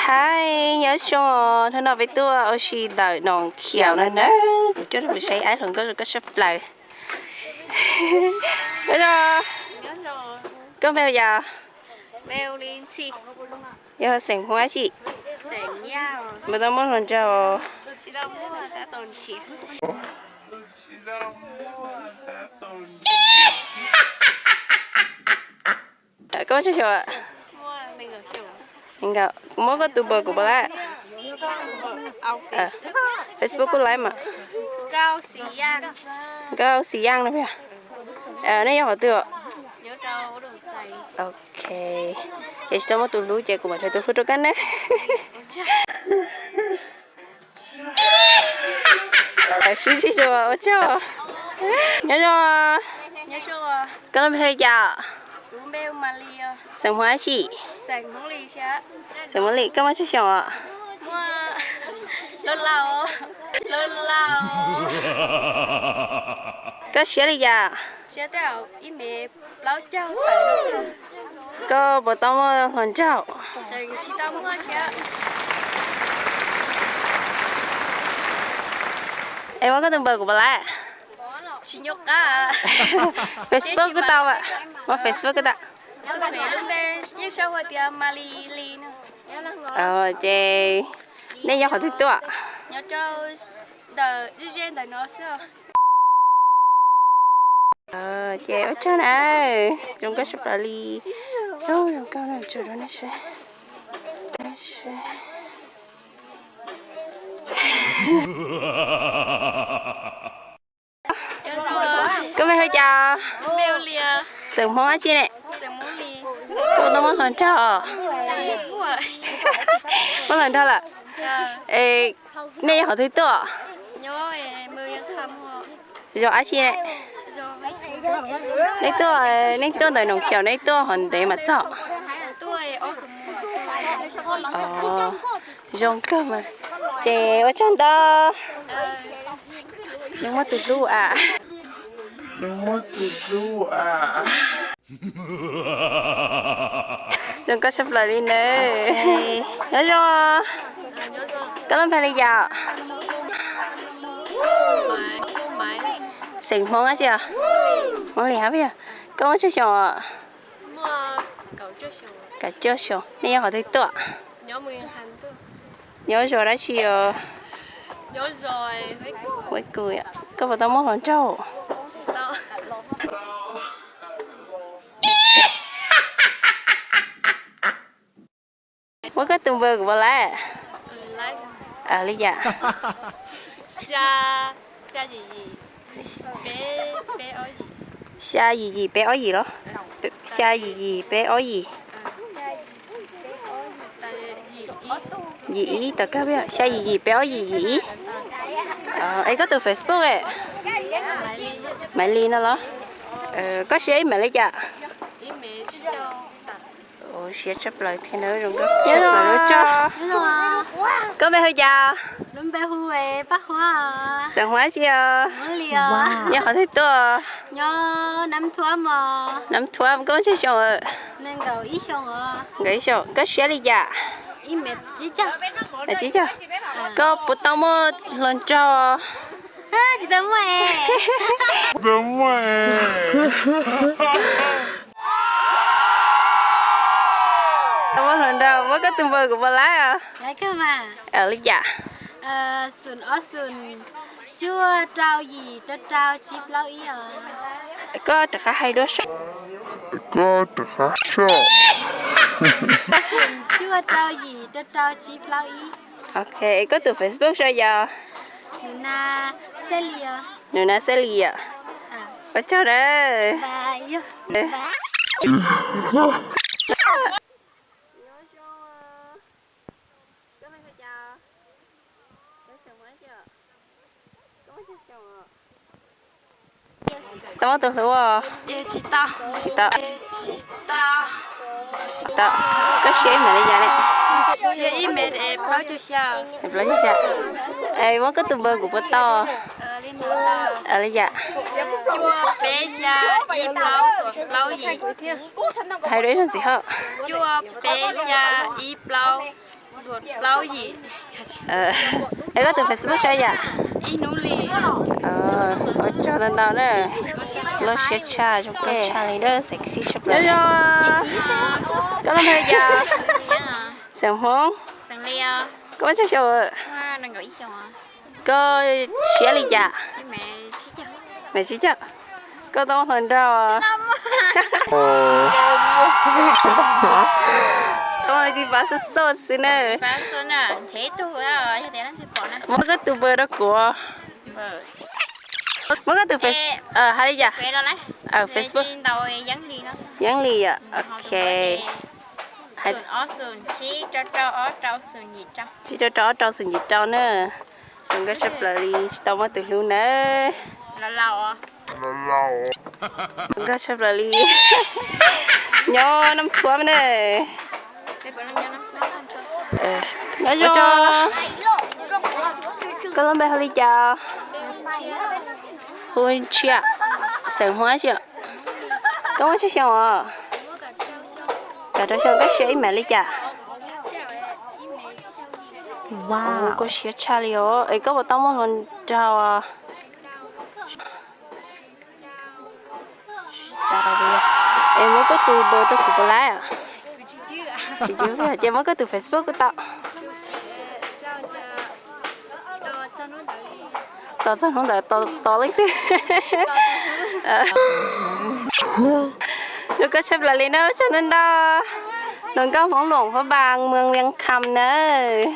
Hais, nyob zoo, hnub no peb tuaj ua si ntawm Noo Khiaum no na. Kuv coj nej mus saib aib hluas nkauj zoo nkauj tshaj plaws. Nyob zoo, koj npe hu cas? Yog xeem Hmoob dab tsi? Npawg tau muaj hluas nraug? Koj muaj tsawg xyoo? Muab koj tus npawb kuv pab lab. Facebook kuj laib mas. Nkauj Xis Yaj no. Nej nyob qhov twg os? Ok, ces tsis tau muaj tus hlub ces kuv mam nrhiav tus hlub rau koj na. Sib ntsib dua ua tsaug. Nyob zoo. Koj lub npe hu li cas? Xeem Hmoob dab tsi? Xeem Hmoob li. Koj muaj tsawg xyoo os? Koj siab li cas? Koj puas tau muaj hluas nraug? Es muab koj tus npawb kuv pab lab. Facebook kuj tau, muab Facebook kuj tau. Ces nej nyob qhov twg tuaj? Ces ua tsaug na, zoo nkauj tshaj plaws li. Zoo nkauj no tso rau nej saib. Koj npe hu cas? Xeem Hmoob dab tsi ne? Koj puas tau muaj hluas nraug? Muaj hluas nraug lawm. Es nej yog qhov twg tuaj? Zos dab tsi ne? Nej tuaj, nej tuaj ntawm Noom Khiaum, nej tuaj hov ntev mas txog? Zoo kawg mas. Ces ua tsaug ntau. Nws muaj tus hlub a. Zoo nkauj tshaj plaws li nawb. Nyob zoo. Koj lub npe li cas? Xeem Hmoob dab tsi os? Hmoob Lis hab yog. Koj muaj tsawg xyoo os? Kaum cuaj xyoo. Nej yog qhov twg tuaj? Nyob zos dab tsi os? Koj puas tau muaj hluas nraug? Muab koj tus npawb kuv pab lab. Li cas? Xya yim yim peb ob yim los? Xya yim yim peb ob yim. Yim ib tom kawg, xya yim yim peb ob yim yim ib. Es koj tus Facebook? Maiv Lis no los? Koj siab ib mev li cas? Siab tshaj plaws thiab na, zoo nkauj tshaj plaws li tso. Koj npe hu cas? Xeem Hmoob dab tsi os? Nyob qhov twg tuaj? Nab Thuab. Koj muaj tsawg xyoo? Nkaum ib xyoos. Koj siab li cas? Tsib caug. Koj puas tau muaj hluas nraug? Tsis tau muaj. Tau muaj hluas nraug, muab koj tus npawb kuv pab lab os. Li cas? Xoom ob xoom, cuaj rau yim rau rau tsib plaub ib os. Koj rov qab hais dua saib. Koj rov qab saib. Cuaj rau yim rau rau tsib plaub ib. Ok, koj tus Facebook sau yog? Nws na Xej Lis os. Nws na Xej Lis os. Ua tsaug na. Tau muaj tus hlub os? Tsis tau. Tsis tau. Koj siab ib mev li cas ne? Plaub caug xya. Es muab koj tus npawb kuv puas tau? Li cas? Cuaj peb xya ib plaub xoom plaub yim. Hais rau ib zaug ntxiv hos. Cuaj peb xya ib plaub xoom plaub yim. Es koj tus Facebook tso yam? Ib Hnub Lis. Ua tsaug ntau ntau na. Loj siab tshaj, zoo nkauj tshaj li na, sexy tshaj plaws. Nyob zoo, koj lub npe li cas? Xeem Hmoob. Koj muaj tsawg xyoo? Koj siab li cas? Mas tsib caug. Koj tau muaj hluas nraug? Koj muaj li tsis pab xub xub xwb na. Muab koj tus npawb rau kuv. Muab koj tus Face, hais li cas? Facebook. Yeeb Lis yom, ok. Tsib rau rau ob rau xoom yim rau na. Zoo nkauj tshaj plaws li, tsis tau muaj tus hlub na. Zoo nkauj tshaj plaws li. Nyob Naj Thuab na. Nyob zoo. Koj lub npe hu li cas? Hu Ntshiab. Xeem Hmoob tsi? Koj muaj tsawg xyoo os? Kaum rau xyoo. Koj siab ib mev li cas? Koj siab tshaj li os. Es koj puas tau muaj hluas nraug? Es muab koj tus npawb rau kuv puas laib? Ces muab koj tus Facebook kuj tau. Tos txog hnub ntawd tos leej twg. Zoo nkauj tshaj plaws li na, tsaug ntau ntau. Hluas nkauj Hmoob Luam Phab Npas, moos Vias Kham nawb.